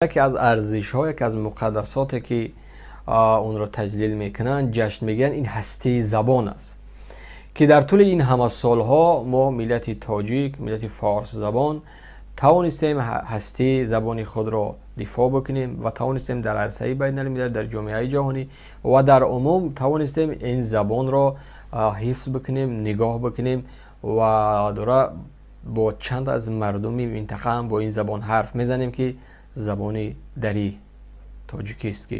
Яке аз арзишҳо, яке аз муқаддасоте ки онро таҷлил мекунанд, ҷашн мегиранд, ин ҳастии забон аст, ки дар тӯли ин ҳама солҳо мо миллати тоҷик, миллати форсзабон тавонистем ҳастии забони худро дифоъ бикунем ва тавонистем дар арсаи байналмилал, дар ҷомеаи ҷаҳонӣ ва дар умум тавонистем ин забонро ҳифз бикунем, нигоҳ бикунем ва дора бо чанд аз мардуми минтақа ҳам бо ин забон ҳарф мезанем, ки забони дарӣ тоҷикист, ки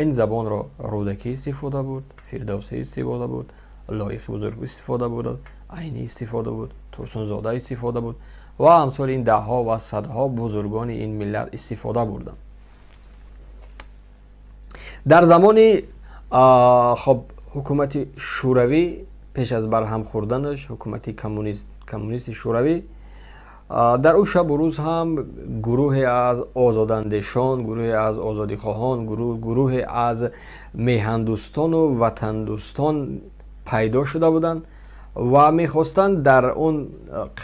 ин забонро Рӯдакӣ истифода бурд, Фирдавсӣ истифода бурд, Лоиқи бузург истифода бурд, Айнӣ истифода бурд, Турсунзода истифода бурд ва амсоли ин даҳҳо ва садҳо бузургони ин миллат истифода бурданд. Дар замони хоб ҳукумати шӯравӣ, пеш аз барҳам хӯрданаш ҳукумати коммунисти шӯравӣ, дар ӯ шабу рӯз ҳам гурӯҳе аз озодандешон, гурӯҳе аз озодихоҳон, гурӯҳе аз меҳандӯстону ватандӯстон пайдо шуда буданд ва мехостанд дар он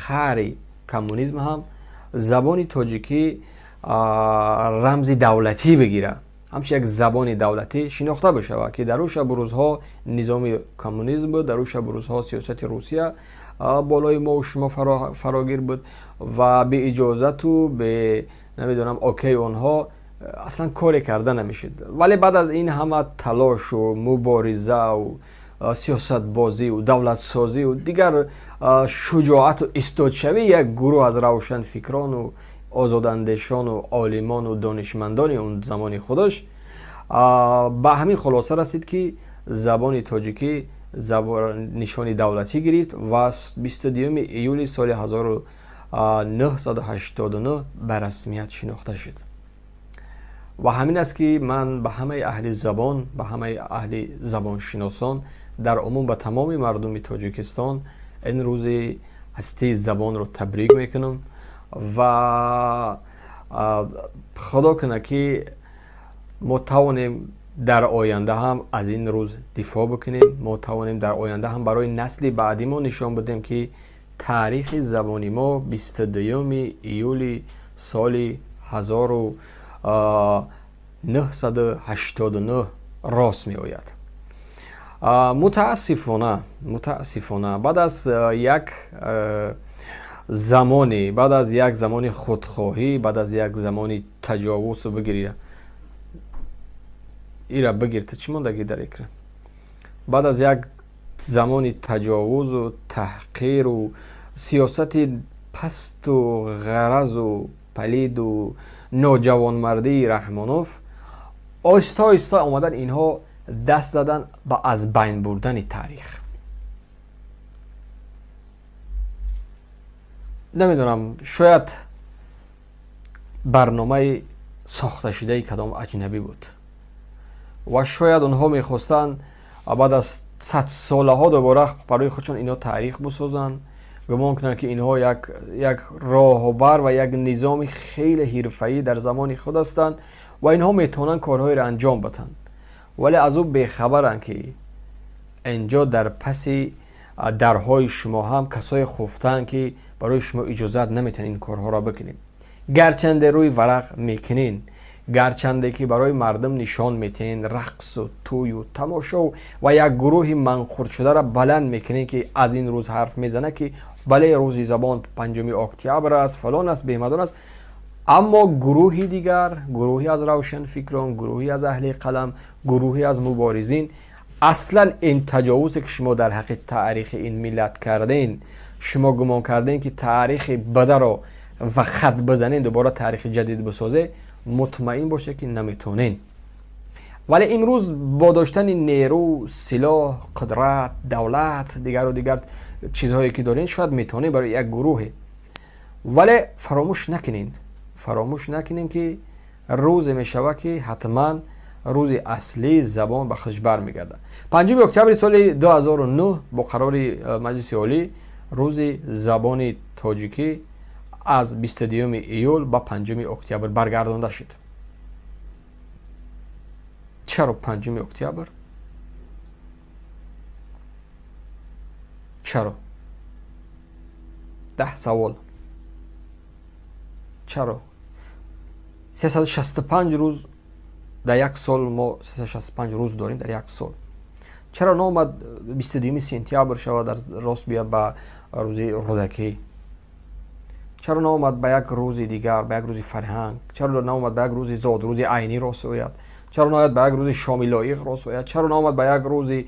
қаъри коммунизм ҳам забони тоҷикӣ рамзи давлатӣ бигирад, ҳамчун як забони давлатӣ шинохта бишавад, ки дар ӯ шабу рӯзҳо низоми коммунизм буд, дар ӯ шабу рӯзҳо сиёсати Русия болои мо шумо фарогир буд ва бе иҷозату бе намедонам окей онҳо аслан коре карда намешуд. Вале баъд аз ин ҳама талошу муборизаву сиёсатбозиву давлатсозиву дигар шуҷоату истодшавӣ як гурӯҳ аз равшанфикрону озодандешону олимону донишмандони он замони худаш ба ҳамин хулоса расид, ки забони тоҷикӣ нишони давлатӣ гирифт ва 22 июли соли 1989 ба расмият шинохта шуд. Ва ҳамин аст, ки ман ба ҳамаи аҳли забон, ба ҳамаи аҳли забоншиносон, дар умум ба тамоми мардуми Тоҷикистон ин рӯзи ҳастии забонро табрик мекунам ва худо кунад, ки мо тавонем дар оянда ҳам аз ин рӯз дифоъ бикунем, мо тавонем дар оянда ҳам барои насли баъдӣ мо нишон бидем, ки таърихи забони мо 22 июли соли 1989 рост меояд. Мутаассифона, мутаассифона, баъд аз як замоне, баъд аз як замони худхоҳӣ, баъд аз як замони таҷовуз, бигирӣ ира, бигир, ту чӣ мондагӣ дар экран, баъд аз як замони таҷовузу таҳқиру сиёсати пасту ғаразу палиду ноҷавонмардии Раҳмонов, оҳиста оҳиста омадан инҳо даст задан ба аз байн бурдани таърих. Намедонам, шояд барномаи сохташудаи кадом аҷнабӣ буд ва шояд онҳо мехостанд баъд аз садсолаҳо дубора барои худшон инҳо таърих бисозанд, гумон кунанд, ки инҳо як роҳбар ва як низоми хеле ҳирфаӣ дар замони худ ҳастанд ва инҳо метавонанд корҳоеро анҷом бидиҳанд. Вале аз ӯ бехабаранд, ки инҷо дар паси дарҳои шумо ҳам касое хуфтаанд, ки барои шумо иҷозат наметиҳанд ин корҳоро бикунед. Гарчанде рӯи варақ мекунед, гарчанде ки барои мардум нишон метиҳен рақсу тӯю тамошо ва як гурӯҳи манқуртшударо баланд мекунед, ки аз ин рӯз ҳарф мезанад, ки бале, рӯзи забон 5 октябр аст, фалон аст, бемадон аст, аммо гурӯҳи дигар, гурӯҳе аз равшанфикрон, гурӯҳе аз аҳли қалам, гурӯҳе аз муборизин аслан ин таҷовузе ки шумо дар ҳаққи таърихи ин миллат карден, шумо гумон карден, ки таърихи бадаро ва хат бизанен, дубора таърихи ҷадид бисозе, мутмаин бошед, ки наметонен. Вале имрӯз бо доштани нерӯ, силоҳ, қудрат, давлат, дигару дигар чизҳое ки дорен, шояд метавонед барои як гурӯҳе. Вале фаромӯш накунед, фаромӯш накунед, ки рӯзе мешавад, ки ҳатман рӯзи аслии забон ба худаш бармегардад. 5 октябри соли 2009 бо қарори Маҷлиси Олӣ рӯзи забони тоҷикӣ аз 22 июл ба 5 октябр баргардонда шуд. Чаро 5 октябр? Чаро? 10 савол. Чаро? 365 рӯз дар як сол, мо 365 рӯз дорем дар як сол. Чаро наомад 22 сентябр шавад, дар рост биёд ба рӯзи Рӯдакӣ? Чаро наомад ба як рӯзи дигар, ба як рӯзи фарҳанг? Чаро наомад ба як рӯзи зодрӯзи Айнӣ рост ояд? Чаро наояд ба як рӯзи Шоми Лоиқ рост ояд? Чаро наомад ба як рӯзи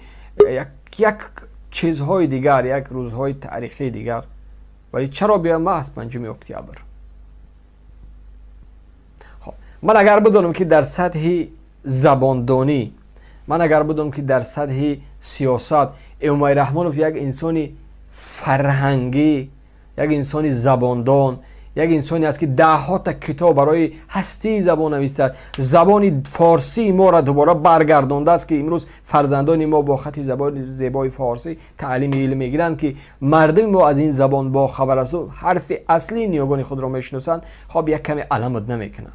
як чизҳои дигар, як рӯзҳои таърихии дигар? Вале чаро биёяд маҳз 5 октябр? Хоб, ман агар бидонам, ки дар сатҳи забондонӣ, ман агар бидонам, ки дар сатҳи сиёсат Эмомалӣ Раҳмонов як инсони фарҳангӣ, як инсони забондон, як инсоне аст, ки даҳҳота китоб барои ҳастии забон навистааст, забони форсии моро дубора баргардондааст, ки имрӯз фарзандони мо бо хати забони зебои форсӣ таълими илм мегиранд, ки мардуми мо аз ин забон бохабар асту ҳарфи аслии ниёгони худро мешиносанд. Хоб, як каме аламат намекунад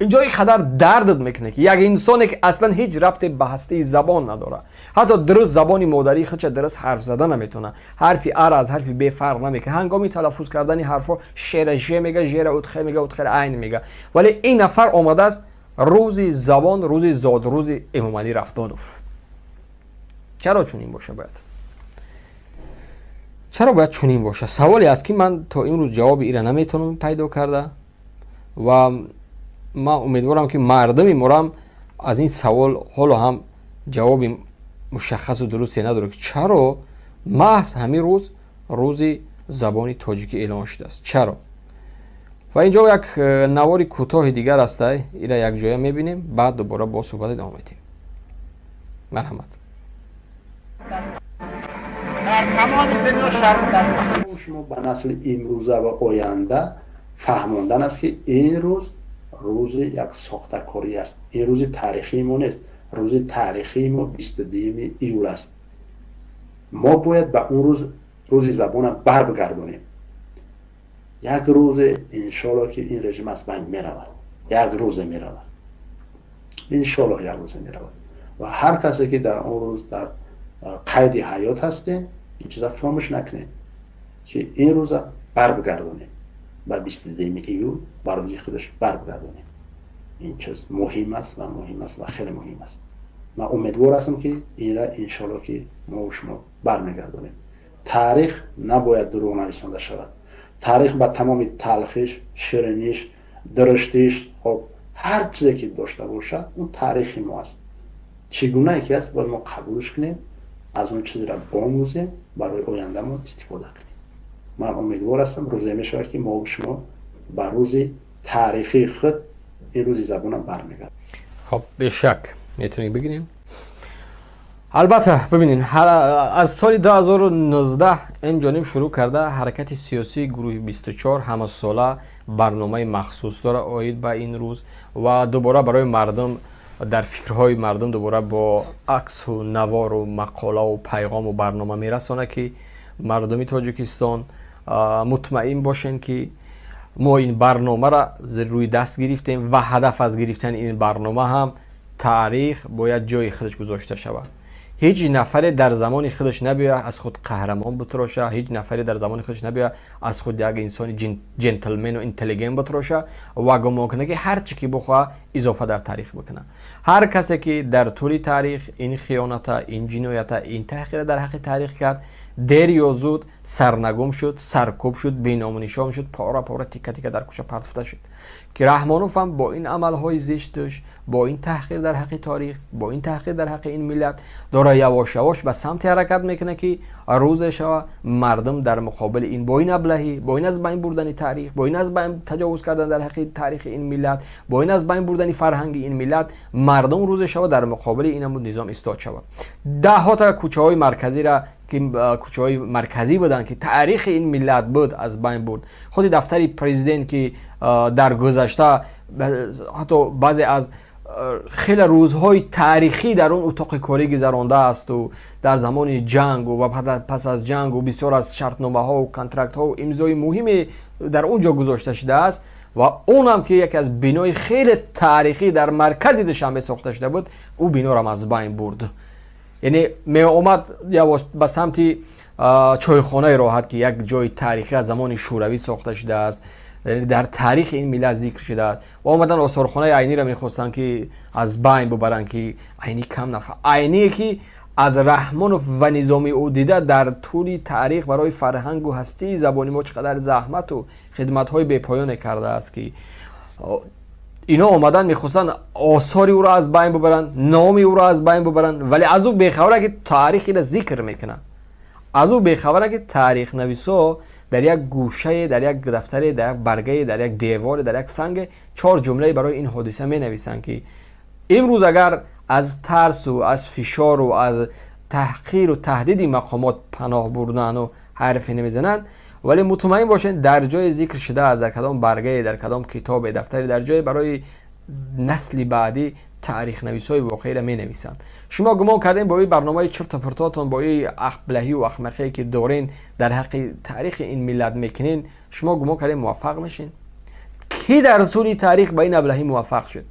инҷо, ин қадар дардат мекунад, ки як инсоне, ки аслан ҳеҷ рабте ба ҳастаи забон надорад, ҳатто дуруст забони модарии худша дуруст ҳарф зада наметавонад, ҳарфи ара аз ҳарфи б фарқ намекунад, ҳангоми талаффуз кардани ҳарфҳо шера ж мега, жера утхе мега, утхера айн мега, вале ин нафар омадааст рӯзи забон, рӯзи зодрӯзи Эмомалӣ Раҳмонов. Чаро чунин боша бояд? Чаро бояд чунин боша? Саволе аст, ки ман то имрӯз ҷавоби ира наметавонам пайдо карда ва ман умедворам, ки мардуми морам аз ин савол ҳоло ҳам ҷавоби мушаххасу дурусте надорад, ки чаро маҳз ҳамин рӯз рӯзи забони тоҷикӣ эълон шудааст, чаро. Ва инҷо як навори кӯтоҳи дигар аста, ира якҷоя мебинем, баъд дубора бо суҳбат идома медиҳем. Марҳамат. Дар тамоми дунё шарм. Шумо ба насли имрӯза ва оянда фаҳмондан аст, ки ин рӯз рӯзи як сохтакорӣ аст, ин рӯзи таърихии мо нест. Рӯзи таърихии мо 22-юми июл аст. Мо бояд ба он рӯз, рӯзи забона барбигардонем. Як рӯзе, иншоалло, ки ин режим аз байн меравад, як рӯзе меравад, иншоалло, як рӯзе меравад. Ва ҳар касе, ки дар он рӯз дар қайди ҳаёт ҳастем, ин чиза фаромӯш накунем, ки ин рӯза барбигардонем ба 22-юми июл, ба рӯзи худаш барбигардонем. Ин чиз муҳим аст ва муҳим аст ва хеле муҳим аст. Ман умедвор ҳастам, ки инра, иншоалло, ки мо шумо бармегардонем. Таърих набояд дурӯғ нависонда шавад. Таърих ба тамоми талхиш, шириниш, дуруштиш, хоб, ҳар чизе ки дошта бошад, он таърихи мо аст. Чӣ гунае ки аст, бояд мо қабулш кунем, аз он чизра бомӯзем, барои ояндамон истифода кунем. Ман умедвор ҳастам, рӯзе мешавад, ки мо шумо ба рӯзи таърихии худ, ин рӯзи забонам, бармегардем. Хоб, бешак метавонем бигирем. Албатта, бибинед, аз соли 2019 ин ҷониб шурӯъ карда ҳаракати сиёсии гурӯҳи 24 ҳамасола барномаи махсус дорад оид ба ин рӯз ва дубора барои мардум, дар фикрҳои мардум дубора бо аксу навору мақолаву пайғому барнома мерасонад, ки мардуми Тоҷикистон мутмаин бошем, ки мо ин барномаро рӯи даст гирифтем ва ҳадаф аз гирифтани ин барнома ҳам таърих бояд ҷои худаш гузошта шавад. Ҳеҷ нафаре дар замони худаш набиёяд аз худ қаҳрамон битроша, ҳеҷ нафаре дар замони худаш набиёяд аз худ як инсони ҷентлмену интеллигент битроша ва гумон кунад, ки ҳар чӣ ки бихоҳад, изофа дар таърих бикунад. Ҳар касе, ки дар тӯли таърих ин хиёната, ин ҷиноята, ин таҳқира дар ҳаққи таърих кард, дер ё зуд сарнагум шуд, саркӯб шуд, беному нишон шуд, пора пора, тика тика дар кӯча партофта шуд, ки Раҳмонов ҳам бо ин амалҳои зишташ, бо ин таҳқир дар ҳаққи таърих, бо ин таҳқир дар ҳаққи ин миллат дора явош явош ба самте ҳаракат мекунад, ки рӯзе шава мардум дар муқобили ин, бо ин аблаҳӣ, бо ин аз байн бурдани таърих, бо ин аз байн таҷовуз кардан дар ҳаққи таърихи ин миллат, бо ин аз байн бурдани фарҳанги ин миллат, мардум рӯзе шава дар муқобили ин низом истод шавад. Даҳҳота кӯчаҳои марказира, ки кӯчаҳои марказӣ буданд, ки таърихи ин миллат буд, аз байн бурд. Худи дафтари президент, ки дар гузашта ҳатто баъзе аз хеле рӯзҳои таърихӣ дар он утоқи корӣ гузарондаасту дар замони ҷангу ва пас аз ҷангу бисёр аз шартномаҳову контрактҳову имзои муҳиме дар он ҷо гузошта шудааст ва онам, ки яке аз бинои хеле таърихӣ дар маркази Душанбе сохта шуда буд, ӯ бинорам аз байн бурд. Яъне меомад явош ба самти чойхонаи Роҳат, ки як ҷои таърихӣ аз замони Шӯравӣ сохта шудааст. Дар таърихи ин миллат зикр шудааст. Ва омадан осорхонаи Айниро мехостанд, ки аз байн бубаранд, ки Айни кам нафар, Айние ки аз Раҳмонов ва низоми ӯ дида дар тӯли таърих барои фарҳангу ҳастии забони мо чӣ қадар заҳмату хидматҳои бепоёне кардааст, ки ино омадан мехостанд осори ӯро аз байн бубаранд, номи ӯро аз байн бубаранд. Вале аз ӯ бехабара, ки таърих ина зикр мекунад. Аз ӯ бехабара, ки таърихнависо дар як гӯшае, дар як дафтаре, дар як баргае, дар як деворе, дар як санге чор ҷумлае барои ин ҳодиса менависанд, ки имрӯз агар аз тарсу аз фишору аз таҳқиру таҳдиди мақомот паноҳ бурдану ҳарфе намезананд, вале мутмаин бошед, дар ҷое зикр шудааст, дар кадом баргае, дар кадом китобе, дафтаре, дар ҷое барои насли баъдӣ таърихнависҳои воқеиро менависанд. Шумо гумон кардем, бо ин барномаи чирту пуртотон, бо ин аблаҳию ахмақие ки дорен, дар ҳаққи таърихи ин миллат мекунен, шумо гумон кардем муваффақ мешин? Кӣ дар тӯли таърих ба ин аблаҳӣ муваффақ шуд?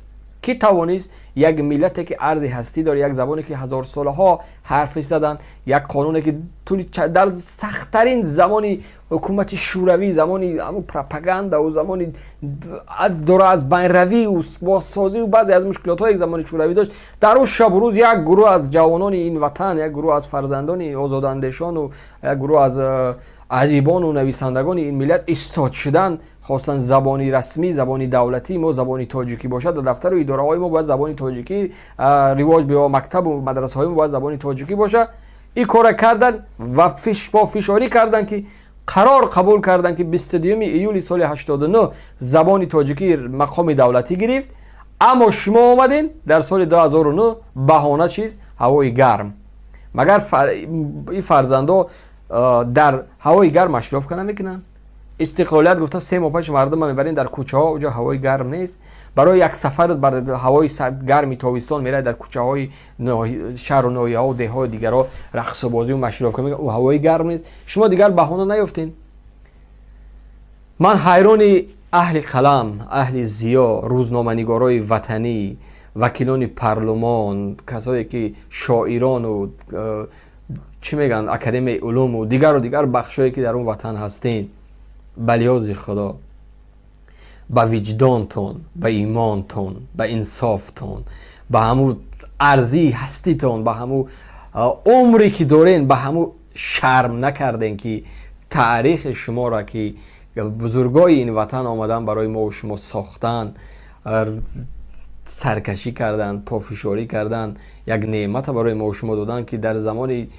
Кӣ тавонист як миллате ки арзи ҳастӣ дорад, як забоне ки ҳазорсолаҳо ҳарфиш заданд, як қонуне ки тӯли дар сахттарин замони ҳукумати шӯравӣ, замони ҳамун пропагандау замони аз дора аз байнравию бозсозию баъзе аз мушкилотҳое ки замони шӯравӣ дошт, дар он шабу рӯз як гурӯҳ аз ҷавонони ин ватан, як гурӯҳ аз фарзандони озодандешону як гурӯҳ аз адибону нависандагони ин миллат истод шудан, хостанд забони расмӣ, забони давлатии мо забони тоҷикӣ бошад, дар дафтару идораҳои мо бояд забони тоҷикӣ ривоҷ биёбад, мактабу мадрасаҳои мо бояд забони тоҷикӣ бошад. Ин кора кардан ва пофишорӣ карданд, ки қарор қабул карданд, ки 22 июли соли 89 забони тоҷикӣ мақоми давлатӣ гирифт. Аммо шумо омадем дар соли 2009, баҳона чиз? Ҳавои гарм. Магар ин фарзандо дар ҳавои гарм машрофка намекунанд? Истиқлолият гуфта 3 моҳ пеш мардума мебарем дар кӯчаҳо, оҷо ҳавои гарм нест. Барои як сафар бар ҳавои гарми тобистон меравад, дар кӯчаҳои шаҳру ноҳияҳо, деҳҳои дигарҳо рақсубозию машрофка мекунад, ӯ ҳавои гарм нест. Шумо дигар баҳона наёфтем. Ман ҳайрони аҳли қалам, аҳли зиё, рӯзноманигорои ватанӣ, вакилони парлумон, касое ки шоирону чӣ мегӯянд, Академияи улуму дигару дигар бахшое ки дар он ватан ҳастен. Ба лиҳози Худо, ба виҷдонтон, ба имонтон, ба инсофтон, ба ҳамун арзии ҳаститон, ба ҳамун умре ки дорен, ба ҳамун шарм накарден, ки таърихи шуморо, ки бузургои ин ватан омадан барои мову шумо сохтан, саркашӣ кардан, пофишорӣ кардан, як неъмата барои мову шумо додан, ки дар замони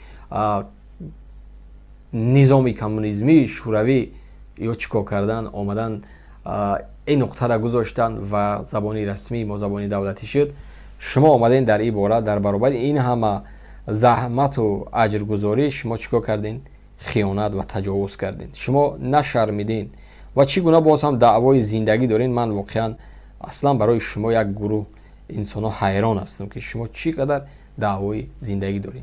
низоми коммунизмии шӯравӣ ё чӣ кор кардан, омадан ин нуқтаро гузоштанд ва забони расмии мо забони давлатӣ шуд. Шумо омадем дар ин бора, дар баробари ин ҳама заҳмату аҷргузорӣ, шумо чӣ кор кардем? Хиёнат ва таҷовуз кардем. Шумо нашармидин ва чӣ гуна боз ҳам даъвои зиндагӣ доред? Ман воқеан аслан барои шумо, як гурӯҳ инсонҳо, ҳайрон ҳастам, ки шумо чӣ қадар даъвои зиндагӣ доред.